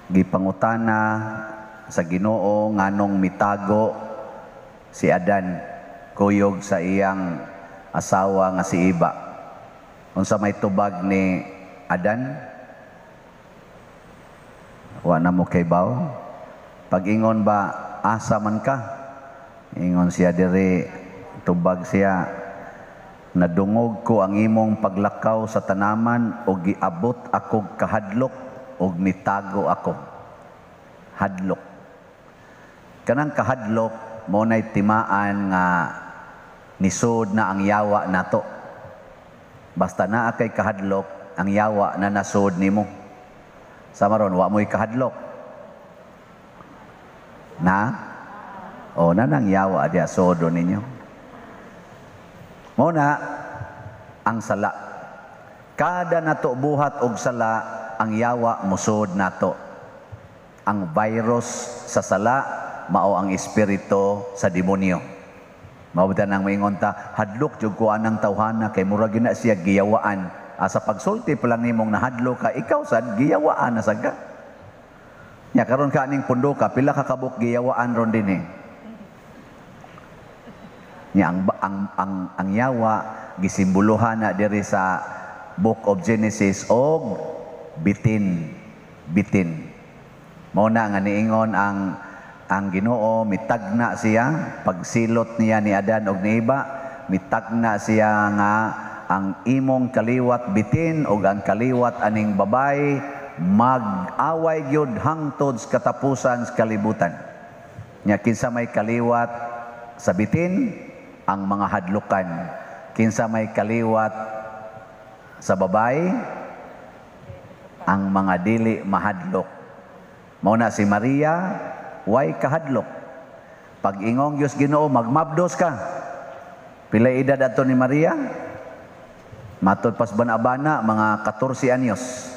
Gipangutana sa Ginoo nganong mitago si Adan kuyog sa iyang asawa nga si Eva. Unsa may tubag ni Adan? Wa na mo kaybaw? Pag-ingon ba, "Asa man ka?" Ingon siya diri, tubag siya, "Nadungog ko ang imong paglakaw sa tanaman ug giabot akog kahadlok ug mitago ako." Hadlok. Kanang kahadlok mo nay timaan nga nisod na ang yawa nato. Basta naa kay kahadlok, ang yawa na nasod nimo. Sa maron, wa mo'y kahadlok. Na? O na nang yawa diya sodo ninyo. Mo na ang sala. Kada nato buhat og sala, ang yawa musod nato. Ang virus sa sala mao ang espiritu sa demonyo. Mao ba nang moingon ta, "Hadlok jud ko anang tawhana kay murag na siya giyawaan." Asa pagsulti pa lang nimong nahadlok ka, ikaw sad giyawaan na sad ka. Nya karon ka aning pundo ka, pila ka kabuk giyawaan ron dinhi? Nya ang yawa gisimboluhan na diri sa Book of Genesis og bitin, bitin. Mao na nga niingon ang Ginoo, mitagna siya pagsilot niya ni Adan og ni Eva, mitagna siya nga ang imong kaliwat bitin og ang kaliwat aning babay mag-away gyud hangtod sa katapusan sa kalibutan. Nya kinsa may kaliwat sa bitin? Ang mga hadlukan. Kinsa may kaliwat sa babay? Ang mga dili mahadlok. Mao na si Maria way kahadlok. Pag ingong Dios Ginoo, "Magmabdos ka." Pila edad ato ni Maria? Matod pas bana-bana, mga 14 anyos.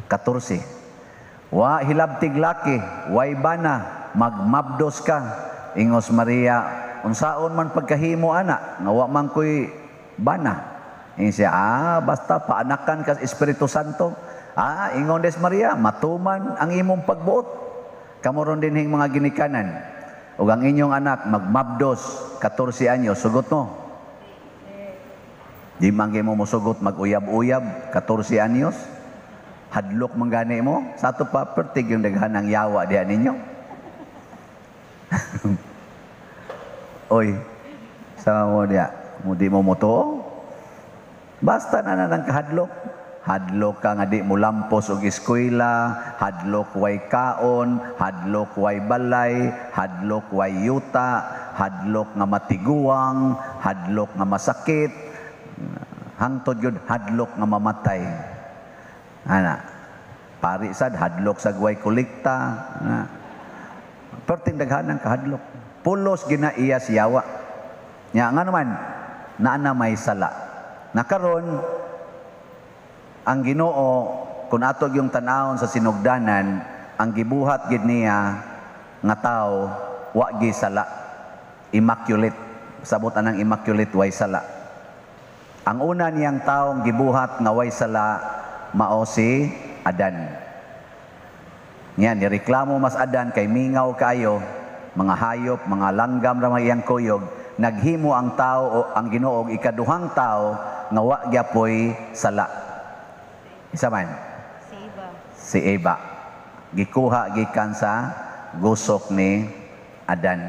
14. Wa hilabtig laki, way bana, "Magmabdos ka." Ingos Maria, "Unsaon man pagkahimo ana, nga wa man ko'y bana?" Ingon siya, "Ah, basta paanakan ka sa Espiritu Santo." Ah, ingon des Maria, "Matuman ang imong pagbuot." Kamo ron dinhing mga ginikanan, ug ang inyong anak magmabdos 14 anyos, sugot mo? Di man mo mosugot, mag-uyab-uyab 14 anyos. Hadlok man gani mo. Sa ato pa, pertig yung daghan ng yawa diha ninyo. Oy, sa mo diya, mo di mo motuo. Basta na na ng kahadlok. Hadlok ka nga di mo lampos og eskwela, hadlok way kaon, hadlok way balay, hadlok way yuta, hadlok nga matiguang, hadlok nga masakit, hangtod yun hadlok nga mamatay. Ana, pari sad hadlok sa way kolekta, ana. Perting daghan ng kahadlok. Pulos ginaiya siyawa. Nya nga naman, naa na may sala. Nakaron, ang Ginoo, kung ato yung tanawon sa sinugdanan, ang gibuhat gid niya nga tao wa gi sala. Immaculate. Sabot anang immaculate, way sala. Ang una niyang taong gibuhat nga way sala mao si Adan. Nya nireklamo mas Adan kay mingaw kaayo, mga hayop, mga langgam ra may iyang kuyog. Naghimo ang tao o ang Ginoo og ikaduhang tao nga wa gyapoy sala. Isa man? Si Eva. Si Eva. Gikuha gikan sa gusok ni Adan.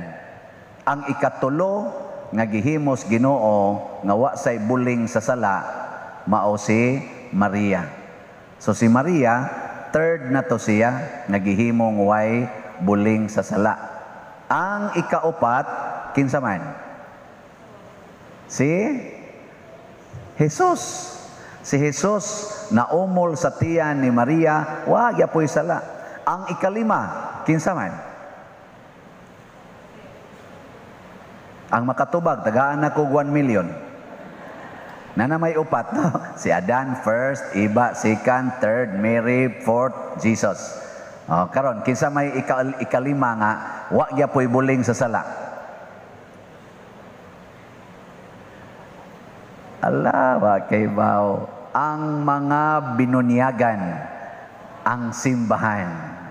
Ang ikatulo nga gihimos Ginoo nga wa say buling sa sala mao si Maria. So si Maria, third na to siya nga gihimong way buling sa sala. Ang ikaupat, kinsa man? Si Jesus. Si Jesus naumol sa tiyan ni Maria, wa gyapoy sala. Ang ikalima, kinsa man? Ang makatubag, tagaan na kog 1 million. Nana may upat, no? Si Adan first, Eva second, third, Mary, fourth, Jesus. O, karon kinsa may ikalima nga wa gyapoy buling sa sala? Ala, wa kay baw. Ang mga binunyagan, ang simbahan.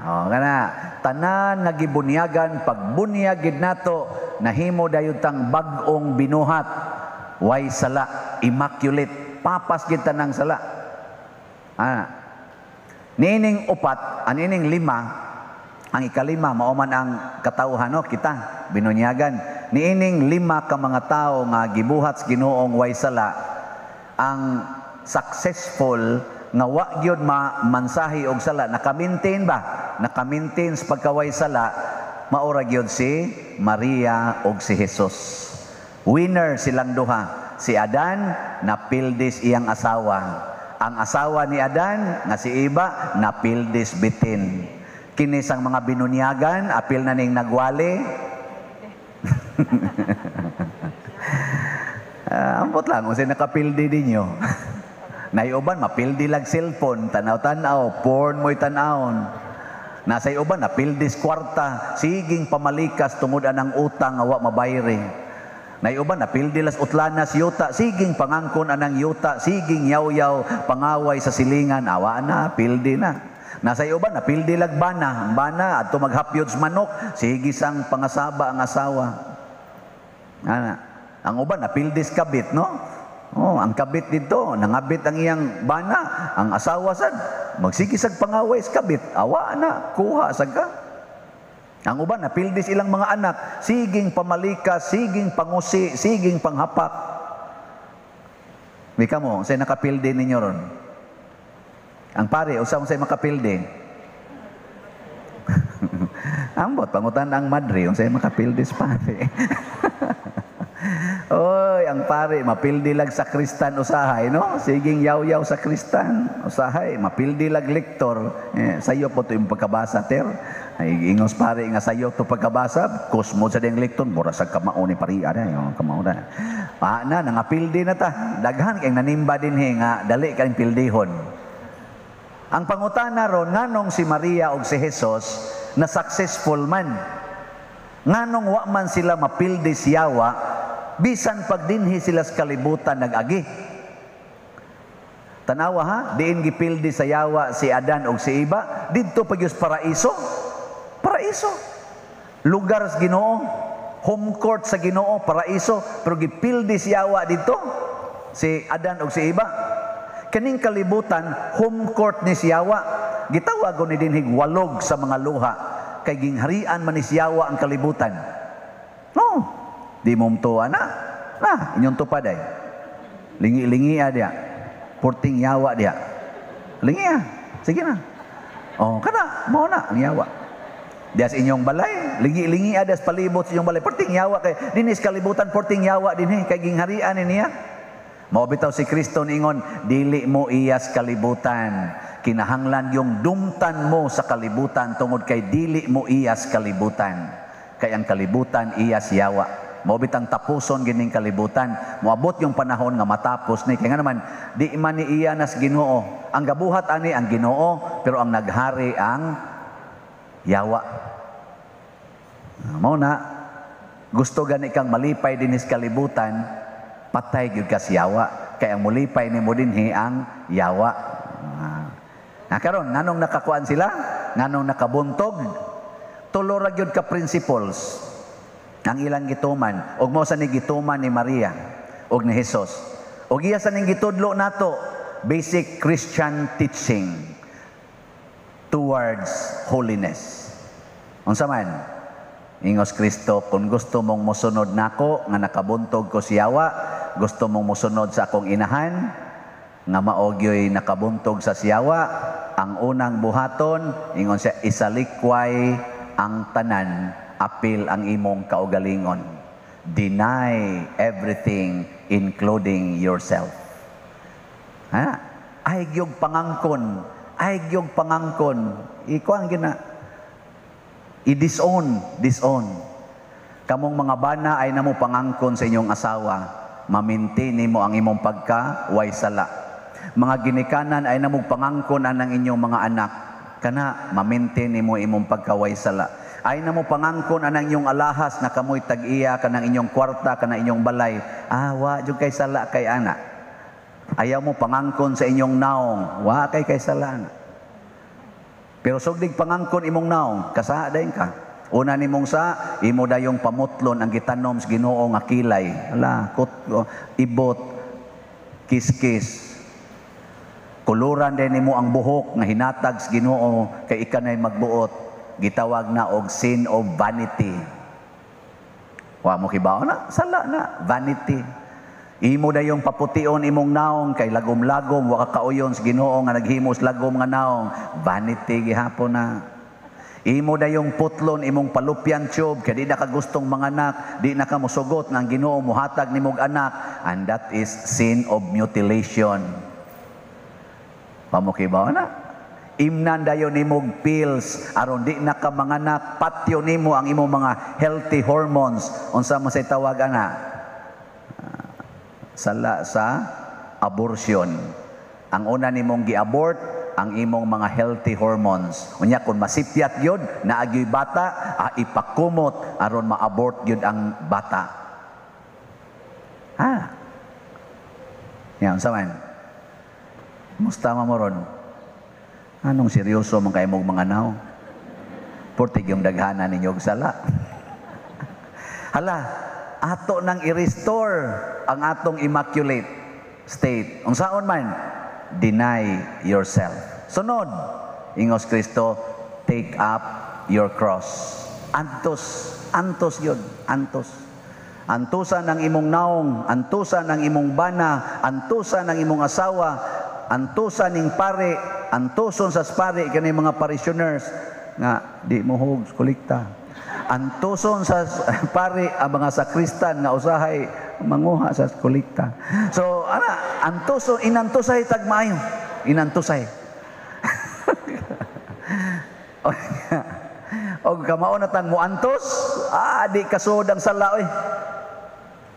Oh, kana tanan nga gibunyagan, pagbunyag gid nato, nahimo dayon tang bag-ong binuhat, way sala, immaculate, papas gid tanang sala. Ah. Niining upat, anining lima, ang ikalima mao man ang katawhan, no, kita binunyagan. Niining lima ka mga tawo nga gibuhat sa Ginoong way sala, ang successful nga wa gyud ma mansahi og sala, naka-maintain ba? Naka-maintain sa pagkaway sala, mao ra gyud si Maria og si Jesus. Winner silang duha. Si Adan napildis iyang asawa. Ang asawa ni Adan nga si Eva napildis bitin. Kini sang mga binunyagan, apil na ning nagwali. Ambot lang unsay nakapildi ninyo. Naiuban mapildi lag cellphone, tanaw-tanaw, porn mo'y tan-awon. Nasa uban napildis kwarta, siging pamalikas tungod anang utang nga wa mabayri. Naiuban napildi las utlanas yuta, siging pangangkon anang yuta, siging yaw-yaw pangaway sa silingan, awa na, pildi na. Nasa uban napildi lag bana, bana adto maghapyod sa manok, sige sang pangasaba ang asawa. Ana, ang uban napildis kabit, no? Oh, ang kabit dito, nangabit ang iyang bana, ang asawa sad magsigisag pangaway sa kabit, awa na, kuha sad ka. Ang uban napildis ilang mga anak, siging pamalikas, siging pangusi, siging panghapak. Wika mo, unsay nakapildi ninyo ron? Ang pare, usa unsay makapildi? Ambot, pangutan ang madre, unsay makapildi sa pare. Oy, ang pare, mapildi lag sakristan usahay, no? Siging yaw-yaw sakristan usahay, mapildi lag lektor. Eh, sayo po to yung pagkabasa, ter. Ay, ingos pare nga sayo to pagkabasa, kusmo sa ding lektor, mura sa kamao ni pari, ana, yung kamao na. Pa na, nangapildi na ta. Daghan kay nanimba din he, nga dali kang pildihon. Ang pangutana ron, nganong si Maria og si Jesus na successful man? Nganong wa man sila mapildi siyawa, bisan pag dinhi sila sa kalibutan nag-agi. Tanawa ha, diin gipildi sa yawa si Adan og si Eva, didto pa gyud paraiso. Paraiso. Lugar sa Ginoo, home court sa Ginoo, paraiso, pero gipildi si yawa didto si Adan og si Eva. Kaning kalibutan, home court ni siyawa. Gitawag ni dinhig walog sa mga luha kay gingharian man ni siyawa ang kalibutan. No. Di mo mtuwa na. Na, inyong tupad ay. Lingi-lingi dia. Purting yawa dia. Lingi ah. Sige na. Oh, kana, mao na ang yawa. Diya sa inyong balay, lingi-lingi diya sa palibot sa inyong balay. Purting yawa kay dinis kalibutan, purting yawa dinhi kay gingharian ni niya. Mao bitaw si Kristo niingon, dili mo iyas kalibutan. Kinahanglan yung dumtan mo sa kalibutan tungod kay dili mo iyas kalibutan. Kay ang kalibutan iyas yawa. Mao bitang tapuson gining kalibutan. Moabot yung panahon nga matapos ni. Kaya nga naman, di man ni iya nas Ginoo. Ang gabuhat ani ang Ginoo, pero ang naghari ang yawa. Mao na, gusto gani kang malipay dinhi sa kalibutan, patay gyud ka sa yawa. Kay ang mulipay nimo dinhi ang yawa. Na karon nganong nakakuan sila? Nganong nakabuntog? Tulo ra gyud ka principles ang ilang gituman, og mao sa ni gituman ni Maria og ni Jesus. Og iya sa ning gitudlo nato, basic Christian teaching towards holiness. Unsa man? Ingos Kristo, kung gusto mong mosunod nako nga nakabuntog ko siyawa, gusto mong mosunod sa akong inahan nga mao gyoy nakabuntog sa siyawa, ang unang buhaton, ingon siya, isalikway ang tanan, apil ang imong kaugalingon. Deny everything including yourself. Ha? Ay gyud pangangkon, ay gyud pangangkon. Ikuan gina. I-disown, disown. Kamong mga bana ay namo pangangkon sa inyong asawa. Maminti nimo ang imong pagka way sala. Mga ginikanan ay namo pangangkon anang inyong mga anak. Kana maminti nimo imong pagka way sala. Ay namo pangangkon anang inyong alahas na kamoy tag-iya kanang inyong kwarta kanang inyong balay. Ah, wa jud kay sala kay ana. Ayaw mo pangangkon sa inyong naong, wa kay kay sala ana. Pero sugdig pangangkon imong naong, kasaha dayon ka. Una nimong sa imo dayong pamutlon ang gitanom sa Ginoo nga kilay. Ala, kut, ibot, kiskis. Kuluran din nimo ang buhok nga hinatag sa Ginoo kay ika nay magbuot. Gitawag na og sin of vanity. Wa mo kibaw na, sala na, vanity. Imo dayong papution imong naong kay lagom-lagom, wa ka kauyon sa Ginoo nga naghimos lagom nga naong, vanity gihapon na. Imo dayong putlon imong fallopian tube kay di na ka gustong manganak, di na ka mosugot nga ang Ginoo mohatag nimog anak, and that is sin of mutilation. Wa mo kibaw na? Imnan dayon nimog pills aron di na ka manganak, patyo nimo ang imong mga healthy hormones. Unsa man say tawag ana? Sala sa abortion. Ang una nimong gi-abort ang imong mga healthy hormones. Unya kung masipyat gyud, naa gyoy bata, ipakumot aron ma-abort gyud ang bata. Ha? Yan, unsa man? Musta mo ron? Anong seryoso man kay mong mga naw? Portig yung daghana ninyo og sala. Hala, ato nang i-restore ang atong immaculate state. Unsaon man? Deny yourself. Sunod, ingos Kristo, take up your cross. Antos, antos yun, antos. Antusan ang imong naong, antusan ang imong bana, antusan ang imong asawa, antusan ning pare, antuson sa pare kani mga parishioners nga di mo hog kolekta. Antuson sa pare ang mga sakristan nga usahay manguha sa kolekta. So ana, antuson, inantusay tag maayo, inantusay. Og kamao na tang muantos, di kasud ang sala oy.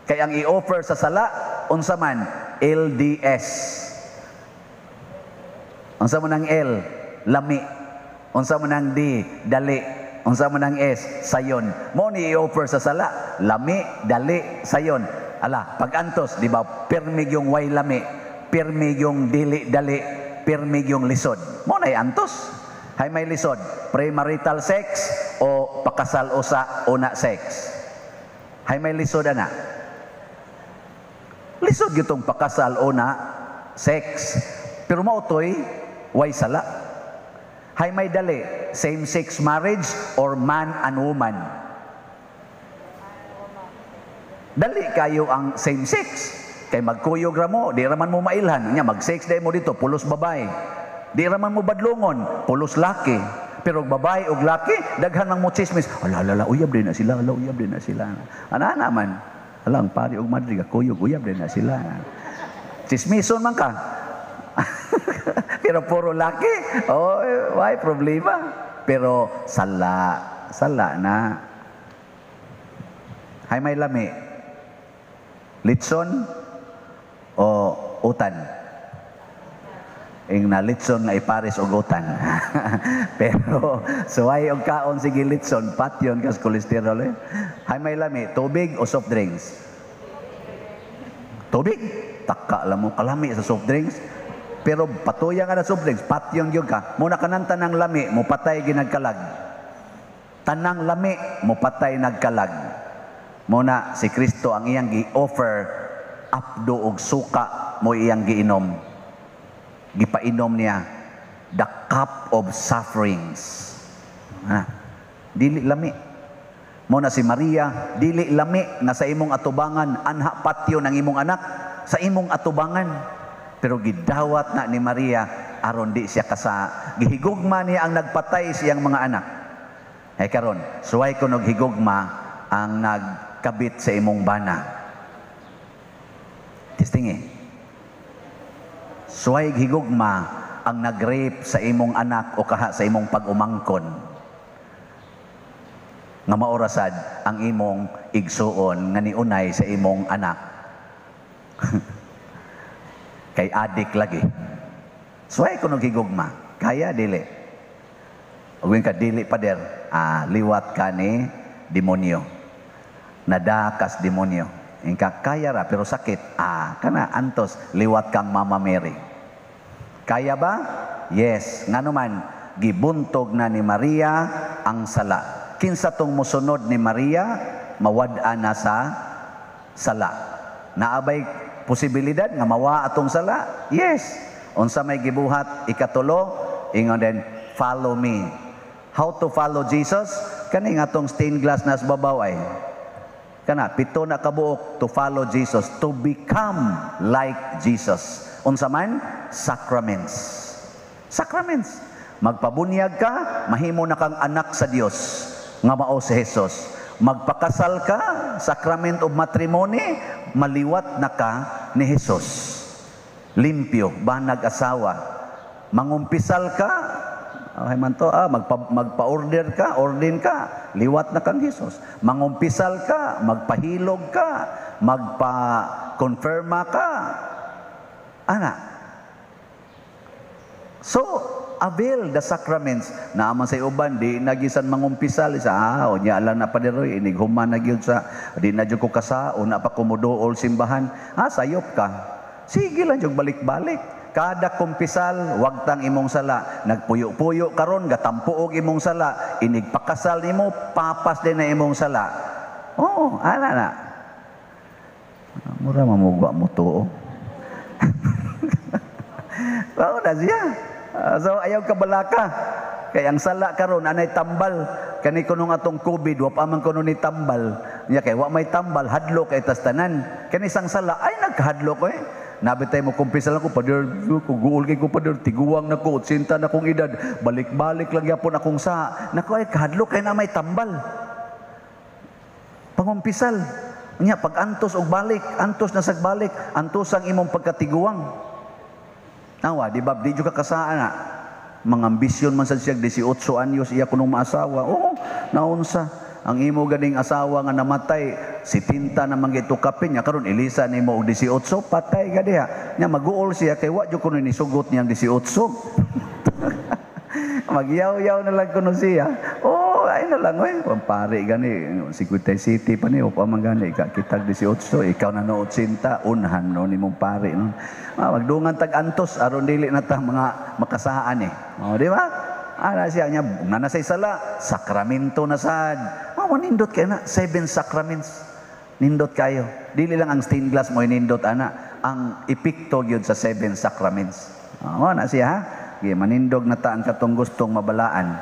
Kay ang i-offer sa sala unsa man? LDS. Unsa man ang L? Lami. Unsa man ang D? Dali. Unsa man ang S? Sayon. Mo ni i-offer sa sala, lami, dali, sayon. Ala, pag-antos, di ba? Pirmi yung way lami, pirmi yung dili dali, pirmi yung lisod. Mo na antos. Hay may lisod, premarital sex o pakasal usa una sex. Hay may lisod ana. Lisod gitong pakasal una sex. Pero mao toy way sala. Hay may dali, same-sex marriage or man and woman. Dali kayo ang same-sex. Kay magkuyog ra mo, di raman mo mailhan. Nya mag-sex day mo dito, pulos babae. Di raman mo badlongon, pulos laki. Pero babae og laki, daghan mang mo chismis. Ala, ala, ala, uyab din na sila, ala, uyab din na sila. Ana naman. Ala, ang pari og madre, kuyog, uyab din na sila. Chismison man ka. Pero puro laki, oh, why problema? Pero sala, sala na. Hay may lami. Litson o utan? Ing na litson nga ipares og utan. Pero suway og kaon sige litson, patyon kas kolesterol eh. Hay may lami, tubig o soft drinks? Tubig. Taka lang mo kalami sa soft drinks. Pero patuya nga na soft drinks, patyon gyud ka. Muna kanang tanang lami, mo patay ginagkalag. Tanang lami, mo patay nagkalag. Muna si Kristo ang iyang gi-offer apdo og suka mo iyang giinom. Gipainom niya the cup of sufferings. Ha? Dili lami. Muna si Maria, dili lami nga sa imong atubangan anha patyo ng imong anak sa imong atubangan. Pero gidawat na ni Maria aron di siya kasa. Gihigugma niya ang nagpatay siyang mga anak. Ay karon, suway ko og higugma ang nagkabit sa imong bana. Tistingi. Suway higugma ang nag-rape sa imong anak o kaha sa imong pag-umangkon. Nga maorasad ang imong igsuon nga niunay sa imong anak. Kay adik lagi. Suway ko higugma. Kaya dili. Ugin ka dili pader, liwat ka ni demonyo. Nadakas demonyo. Ingka kaya ra pero sakit. Kana antos liwat kang Mama Mary. Kaya ba? Yes. Ngano man, Gibuntog na ni Maria ang sala. Kinsa tong mosunod ni Maria, mawad-an na sa sala. Naabay posibilidad nga mawa atong sala? Yes. Unsa may gibuhat ikatulo, ingon din, "Follow me." How to follow Jesus? Kani nga atong stained glass na sa babaw ay. Kana, pito na kabuok to follow Jesus, to become like Jesus. Unsa man? Sacraments. Sacraments. Magpabunyag ka, mahimo na kang anak sa Dios nga mao si Jesus. Magpakasal ka, sacrament of matrimony, maliwat na ka ni Jesus. Limpyo, banag asawa. Mangumpisal ka, okay man to, magpa-order ka, ordin ka, liwat na kang Jesus. Mangumpisal ka, magpahilog ka, magpa-confirma ka. Ana. So, avail the sacraments. Naaman sa uban, di nagisan mangumpisal. Sa, unya lang na paderoy, inig human na gyud sa, di na jud ko kasa, una pa kumuduol simbahan. Ah, sayop ka. Sige lang jud balik-balik. Kada kumpisal, wag tang imong sala. Nagpuyo-puyo karon, gatampo og imong sala. Inig pakasal nimo, papas din na imong sala. Oo, ana na. Mura mamugwa mo to. Mao na siya. Ah, so ayaw ka balaka. Kay ang sala karon anay tambal. Kani kunong atong COVID, wa pa man kuno ni tambal. Nya kay wa may tambal, hadlok kay tas tanan. Kani sang sala ay nagkahadlok eh. Nabitay mo kumpisal ako, pader, ko guol kay ko pader, tiguang na ko, 80 na akong edad, balik-balik lang yapon akong sa. Nako ay kahadlok kay na may tambal. Pangumpisal. Nya pag antos og balik, antos na sag balik, antos ang imong pagkatiguang. Nawa, di ba, di ka kasaan na. Mga ambisyon man sad siya, 18 anyos iya kunong maasawa. Oo, naunsa. Ang imo ganing asawa nga namatay, 70 na man gitukapin niya karon ilisa nimo og 18, patay ka diha. Nya maguol siya kay wa jud kuno ni sugot niyang 18. Magyaw-yaw na lang kuno siya. Oh, ay na lang oy. Pare gani si City pa ni o pa man gani ka kitag 18, ikaw na no 80, unhan no nimong pare no. Ah, magdungan tag antos aron dili na ta mga makasaan eh. Oh, di ba? Ana siya niya, na nasay sala, sakramento na sad. Oh, manindot kayo na, seven sacraments. Nindot kayo. Dili lang ang stained glass mo nindot ana, ang epekto gyud sa seven sacraments. Oh, na siya ha. Sige, manindog na ta ang katong gustong mabalaan.